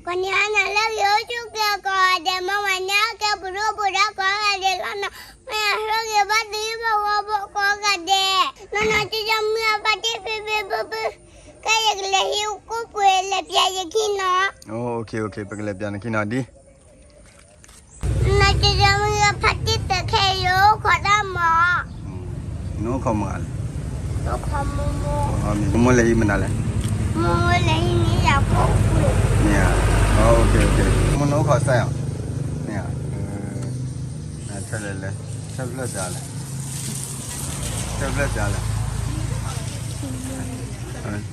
ပှၤန့ၣ်အါန့ၢ်လၢဂ့ၤအိၣ်ဆူၣ်အိၣ်ချ့ကိးဂၤဒဲး, မ့ၢ်ဝဲန့ၣ်အကဲပဒိၣ်ပဒါကိးဂၤဒဲးလီၤနီၤ, မ့ၢ်အဟၢဂ့ၤဘၣ်သုဟံၣ်ဖိဃီဖိကိးဂၤဒဲး, နီၢ်နီၢ်ကၠီကၠီမုၢ်အဖါတံၢ်ဖံဖံဖုဖု, ခဲအံၤယကလဲၤဟံးကိၣ်ပှ့ၤလဲၤပျးယခံနီၤ, ပကလဲၤပျးနခံနီၤဒ် နီၢ်ကၠီကၠီမုၢ်အဖါတံၢ်သၢခဲအံၤယအိၣ်ခိးတၢ်မး, နအိၣ်ခိးမုၢ်ဂၤလဲၣ်, မိၢ်မိၢ်လဲၤဟံးမနုၤလဲၣ်, မိၢ်မိၢ်လဲၤဟံးန့ၢ်ယၤကိၣ်ပှ့ၤ, မ့ၢ်ဧါ, မိၢ်နအိၣ်ခိးစဲးဧါ, မ့ၢ်ဧါ, ဆဲးလဲၣ်လဲၣ်, ဆဲးဖျၢၣ်စးလဲၣ်, ဆဲးဖျၢၣ်စးလဲၣ်,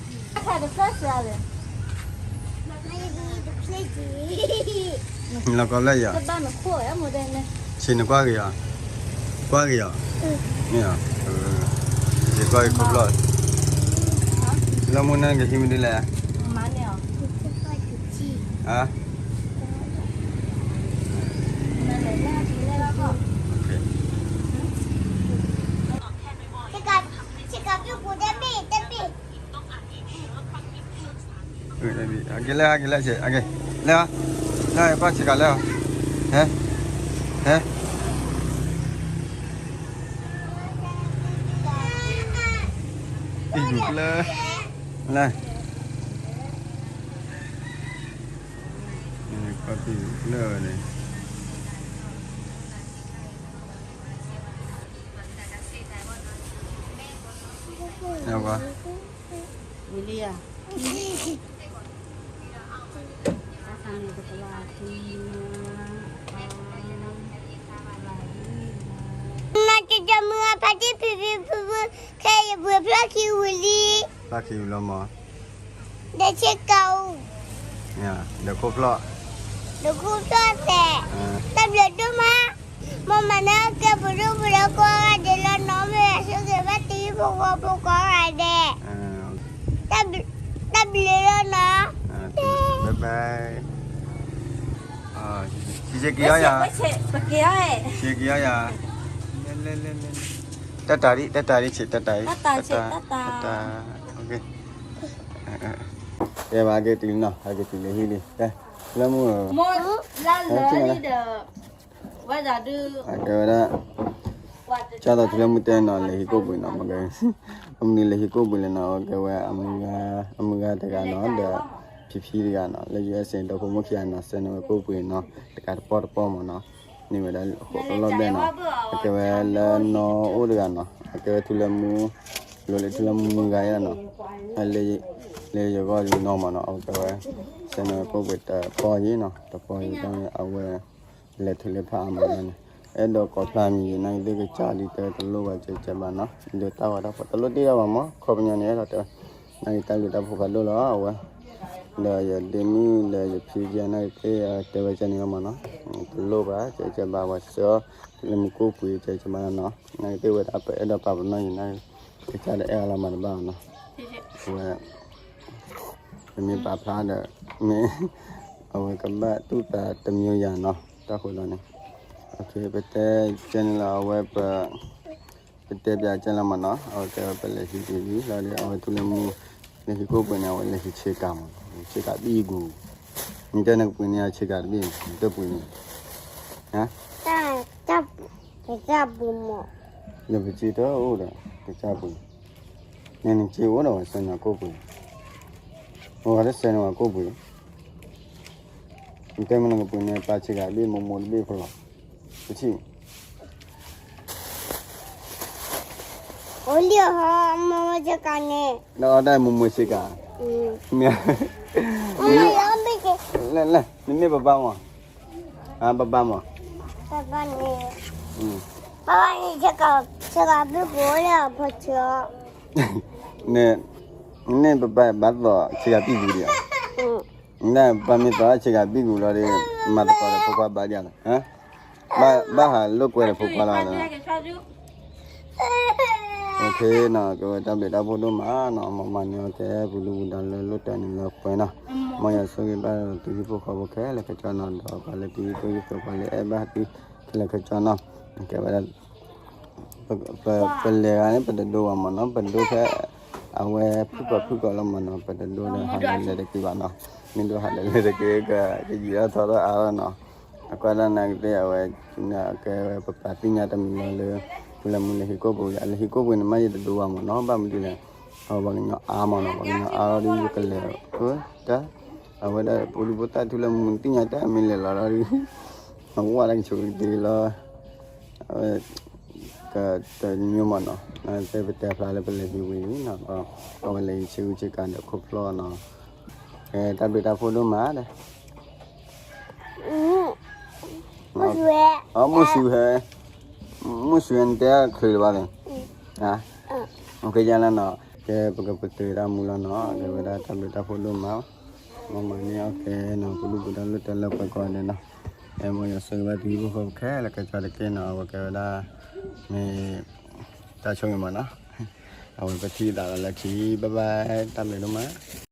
တဖျၢၣ်စးလဲၣ် လီၤကီဖျၢၣ်ယၤ, ဆ့ၣ်နကွၢ်က့ၤယၤ, ကွၢ်က့ၤယၤ, မ့ၢ်ဧါ, ယကွၢ်က့ၤခိၣ်ဖျီၣ်, လၢမုၢ်နၤကဟံးမနုၤလဲၣ်, ဟါ က့ၤလဲၣ် က့ၤလဲၣ် ဆ့း, က့ၤ, လဲၣ်, ကွၢ်ဆ့းကၤလဲၣ်, ဟဲ, ဟဲ, တံၢ်ကျၢၤ, လဲၣ်, ကွၢ်တံၢ်ကျၢၤန့ၣ် ဝံၤလံဧါ, နကၠီမုၢ်အဖါတံၢ်ဖံဖံဖုဖု, ခဲအံၤယပှ့ၤဖျီၣ်ခံဝံၤလံ, ဖျီၣ်ခံဝံၤလီၤမး, ဒီးဆ့ကၤအိၣ်, ဒီးခိၣ်ဖျီၣ်, ဒီးခိၣ်ဖျီၣ်သဲး, တၢ်ဘျုးဒိၣ်မး, မ့ၢ်မၤန့ၢ်ကဲပဒိၣ်ပဒါကိးဂၤဒဲးလီၤနီၤ, မ့ၢ်အဟၢဂ့ၤဘၣ်သုဟံၣ်ဖိဃီဖိကိးဂၤဒဲး, တၢ်ဘျုးလီၤနီၤ, ဘၣ်ဘၣ်, ဆ့းက့ၤအီယၤ, ဆ့းက့ၤအီယၤ, တၢ်တၤဒံး တၢ်တၤဒံးဆ့း တၢ်တၤဒံး, တၢ်တၤ, ကဲဘၣ် ဟဲက့ၤတုၤလံနီၤ, ဟဲက့ၤတုၤလံဟံၣ်လံ, ကဲ, လၢမုၢ်, လၢလၢလံဒီး, ဝဲဒၣ်ဒုး, ကဲဝဲဒၣ်, ကၢ်သိးထူလၢမုၢ်တဲနီၤ လဲၤဟံးကိၣ်ပှ့ၤနီၤ, အမနုၤလဲၤဟံးကိၣ်ပှ့ၤလဲၣ်နီၤ, အကဲဝဲ, အမုၢ်ဂၤတဂၤနီၤ ဒီး, ဖံဖံတဂၤနီၤ လၢ ယူၢ်အ့ၣ်စ့ၣ် ဒီဖိမိၢ်ခံဂၤနီၤ ဆဲးန့ၢ်ဝဲကိၣ်ပှ့ၤနီၤ တကးတပီၢ်တပီၢ်မးနီၤ, န့ၢ်ဝဲဒၣ်လၢလီၢ်ဘဲနီၤ, အကဲဝဲလၢနီၢ်အိၣ်တဂၤနီၤ အကဲဝဲထူလၢမုၢ်, လိၤလၢထူလၢမုၢ်ဂၤယဲနီၤ, လၢယဂီၢ်ယနီၢ်မးနီၤ အကဲဝဲ, ဆဲးန့ၢ်ဝဲကိၣ်ပှ့ၤတပီၢ်ယဲနီၤ တပီၢ်ယဲ အဝဲ လဲၤထူလၢဖးအါမးန့ၣ်, အဲၣ်ဒိးကိးဖျါမံၤယံာ် နာ်က့သ့ၣ်ကစၢ်ဒ်တဲတလိၣ်ဘၣ် ကဲကဲဘၣ်နီၤ, ဒိးတၢ်ဝဲတၢ်ဖီ တလိၣ်တ့ၢ်ဒၣ်ဘၣ်မး ခီပညီန့ၣ် အဲၣ်ဒိးတဲဝဲ, နာ်က့တၢ်ဘျုးတၢ်ဖှိၣ်ဖးဒိၣ်လီၤ အဝဲ, ဒီးယဒ့မုၣ်ဒီးယဖံကဲ နာ်က့သ့ၣ်တဲဝဲကဲန့ၣ်လီၤမးနီၤ, တလိၣ်ဘၣ် ကဲကဲဘၣ် ပှၤဆှၢအီၤ လၢမူကိၣ်ပှ့ၤ ကဲကဲဘၣ်နီၤ, နာ်က့သ့ၣ်ဝဲဒၣ်ပအဲၣ်ဒိးပာ်ပနီၣ်ယံာ် နာ်က့ ကစၢ်ဒီးအဲၣ်အီၤလီၤမးတဘၣ်နီၤ, အဝဲ ပမ့ၢ်ပာ်ဖျါဒီး, မ့ၢ်, အဝဲကဘၣ်တူၢ်သးတမံၤယၤနီၤ တၢ်ဃိဒီးန့ၣ်, ပတဲကဲန့ၣ်လီၤ အဝဲပ, ပတဲပျးကဲလီၤမးနီၤ အဝဲတဲဝဲပလဲၤဟံးက့ၤလံလီၤဒီး အဝဲထူလၢမုၢ်, လဲၤဟံးကိၣ်ပှ့ၤန့ၣ် အဝဲလဲၤဟံးဆ့ကၤမး, ဆ့ကၤဘံၣ်ဂူၤ, နတဲနကပှ့ၤန့ၢ်အဆ့ကၤတဘ့ၣ်န့ၣ် နတပှ့ၤန့ၣ်, ကစၢ်ပှ့ၤမး, နပစ့တအိၣ်ဒီး ကစၢ်ပှ့ၤ န့ၣ်နစ့အိၣ်ဒီးဝဲဆဲးန့ၢ်ကိၣ်ပှ့ၤ, အဝဲတဆဲးန့ၢ်ဝဲကိၣ်ပှ့ၤ, နတဲမ့ၢ်နကပှ့ၤန့ၢ်ပၢ်ဆ့ကၤတဘ့ၣ် မိၢ်မိၢ်တဘ့ၣ်ဖိလီၤ, ပထံၣ်, အိၣ်လံဟီ မိၢ်မိၢ်ဆ့ကၤန့ၣ်, ဒီးအီၣ်တၢ်မိၢ်မိၢ်ဆ့ကၤ, မ့ၢ်, လဲၣ်လဲၣ် နမ့ၢ်ပၢ်ပၢ်မး, ပၢ်ပၢ်မး, ပၢ်ပၢ်န့ၣ် ဆ့ကၤဘံၣ်ဂူၤလၢအဖိဆၢ န့ၣ်, န့ၣ်ပပၢ်ဘၣ်သိးဆ့ကၤဘံၣ်ဂူၤဒံးဧါ, နပၢ်မ့ၢ်သိးဆ့ကၤဘံၣ်ဂူၤလီၤဒီး မၤသကိးဒီးဖိခွါဘၣ်ဒံးဧါ, ဘၣ်ဟးလိာ်ကွဲဒီးဖိခွါလီၤ, ကဲဝဲတၢ်ဘျုးတၢ်ဖှိၣ်ဒိၣ်မးနီၤ မ်မၤန့ၢ်အီၤကဲပူၤဒူပူၤဒါလၢလိၣ်တၢ်န့ၣ်လၢပှဲၤနီၤ, မ်ယွၤဆိၣ်ဂ့ၤဘၣ်သုဟံၣ်ဖိဃီဖိခဲလၢာ်ခဲဆ့နီၤ ဒီးပှၤလၢသုဟံၣ်ဖိဃီဖိလၢအဲၣ်ဘၣ်သုခဲလၢာ်ခဲဆ့နီၤ, ကဲဝဲဒၣ် ပလဲၤဂၤန့ၣ် ပတဒိဘၣ်မးနီၤ ပဒိဖဲ အဝဲဖုၣ်ကိာ်ဖုၣ်ကိာ်လီၤမးနီၤ ပတဒိဒီးဟးဒီးလဲၤတက့ၤဘၣ်နီၤ, မ့ၢ်ဒိးဟးဒီးလၢတက့ၢ် ကယံာ်ထီၣ်ထီထီၣ်အါထီၣ်နီၤ, အကွၢ်ဒၣ်နာ်က့သ့ၣ် အဝဲ ကဲဝဲပပာ်သ့ၣ်ညါတမံၤလီၤလၢ ထူလၢမူလၢဟံၣ်ခိၣ်ပူၤ လၢဟံၣ်ခိၣ်ပူၤန့ၣ်မ့ၢ်ယတဒိဘၣ်မ့ၢ်နီၤ, ဘၣ်မနုၤလဲၣ်, အဝဲပှၤကညီအါမ့ၢ်နီၤ, ပှၤကညီအါထီၣ်ဒီးယကလဲၤ တၢ် အဝဲဒၣ်ပူၤဒုၣ်ဖိသၣ်ထူလၢမူသ့ၣ်ညါတၢ်မ့ၢ်လဲၤလီၤဒီး အဝဲဒၣ်ကဆိးက့ၤလီၤ အဝဲ ကတညီမ့ၢ်နီၤ, တဲပတဲဖျါလၢပလဲၤဟံးဝံၤနီၤ, အဝဲလဲၤဟံးဆ့ဂုၢ်ဆ့ကၤဒီးခိၣ်ဖျီၣ်နီၤ, ကဲတၢ်ဘျုးတၢ်ဖှိၣ်ဒိၣ်မးဒီး မုၢ်ဆူၣ်ဟဲ, မုၢ်ဆူၣ်ဟဲ နတဲချုးလၢၤဘၣ်န့ၣ်, ကဲလၢနီၤ, ကဲပကပတုာ်တၢ်မူလီၤနီၤ, ကဲဝဲဒၣ်တၢ်ဘျုးတၢ်ဖှိၣ်ဒိၣ်မး, မ့ၢ်မၤန့ၢ်အီၣ်ကဲနီၤ ပဒုၣ်ပဒါလၢတၢ်လၢပှဲၤကီၢ်န့ၣ်နီၤ, ကဲမ်ယွၤဆိၣ်ဂ့ၤဘၣ်သုဟံၣ်ဖိဃီဖိခဲလၢာ်ခဲဆ့တက့ၢ်နီၤ, အဝဲကဲဝဲဒၣ် မ့ၢ် တၢ်ဆိၣ်ဂ့ၤမ့ၢ်နီၤ, အဝဲပထံၣ်သးလီၤလၢခံ bye bye တၢ်ဘျုးဒိၣ်မး